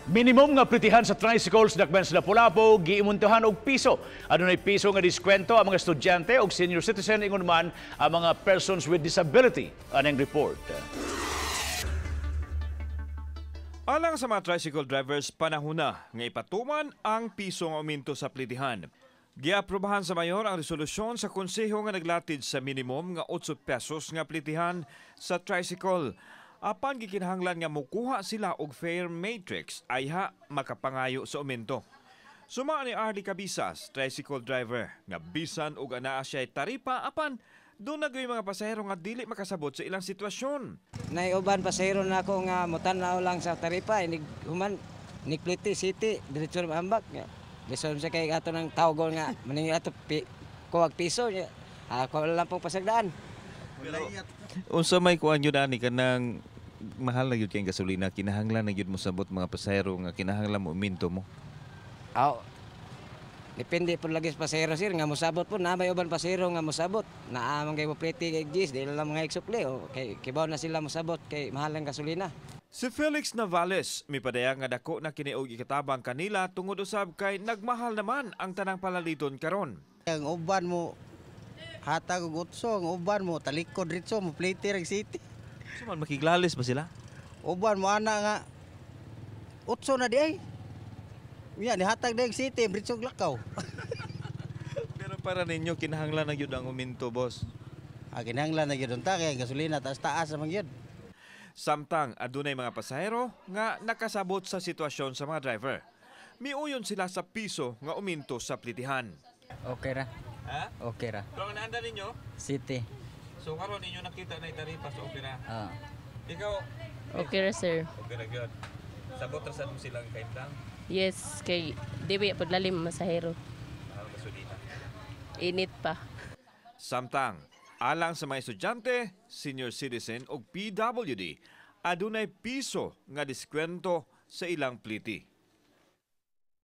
Minimum nga plitihan sa tricycles dakbayan sa Lapu-Lapu giumentohan og piso. Adunay piso nga diskwento ang mga estudyante og senior citizen, ingon man ang mga persons with disability. Anang report. Alang sa mga tricycle drivers, panahon na nga ipatuman ang piso nga uminto sa plitihan. Giaprobahan sa mayor ang resolusyon sa konseho nga naglatid sa minimum nga 8 pesos nga plitihan sa tricycle. Apan gikinahanglan nga mukuha sila og fare matrix ayha makapangayo sa uminto. Suma ni Arlie Cabisas, tricycle driver, nga bisan og anaa siya taripa, apan duna gyud mga pasahero nga dili makasabot sa ilang sitwasyon. Naiuban pasahero na ako nga mutan-aw lang sa taripa, inig human nikpliti city diretso na ambak. Lisod sa kay ato ng tawgon nga maningil ato pi, kuwag piso niya. Ako lang pong pasagdaan. Unsa may kuan yun ani, kanang mahal na gyud kay gasolina, kinahanglan na gyud mo sabot mga pasahero nga kinahanglan mo uminto mo? Aw. Depende po lagi sa pasahero, sir, nga mosabot po na may uban pasahero nga mosabot. Naa man kay mo pliti kay gis di lang mga igsukli o kay kibaw na sila mosabot kay mahal ang gasolina. Si Felix Navales mipadayag nga dako na kini og ikatabang kanila tungod usab kay nagmahal naman ang tanang palaliton karon. Ang uban mo hatag og utso, ang uban mo talikod ritso mo pliti rag city. So man makiglalis ba sila? Uban mo ana nga utso na di ay. Unya nihatag di city ritso lakaw. Pero para ninyo, kinahanglan na gyud ang uminto, boss? Ah, kinahanglan na gyud unta kay gasolina taas taas naman gyud. Samtang adunay mga pasahero nga nakasabot sa sitwasyon sa mga driver. Miuyon sila sa piso nga uminto sa plitihan. Okay ra. Ha? Okay ra. Pero ang naanda ninyo? City. So karon ninyo nakita na taripa sa opera. Ah. Ikaw? Okay ra, sir. Okay ra gyud. Sabot ra sad mo silang kahimtang? Yes, kay di ba pud lalim masahero. Mahal gasolina. Init pa. Samtang alang sa mga estudyante, senior citizen ug PWD, adunay piso nga diskwento sa ilang pliti.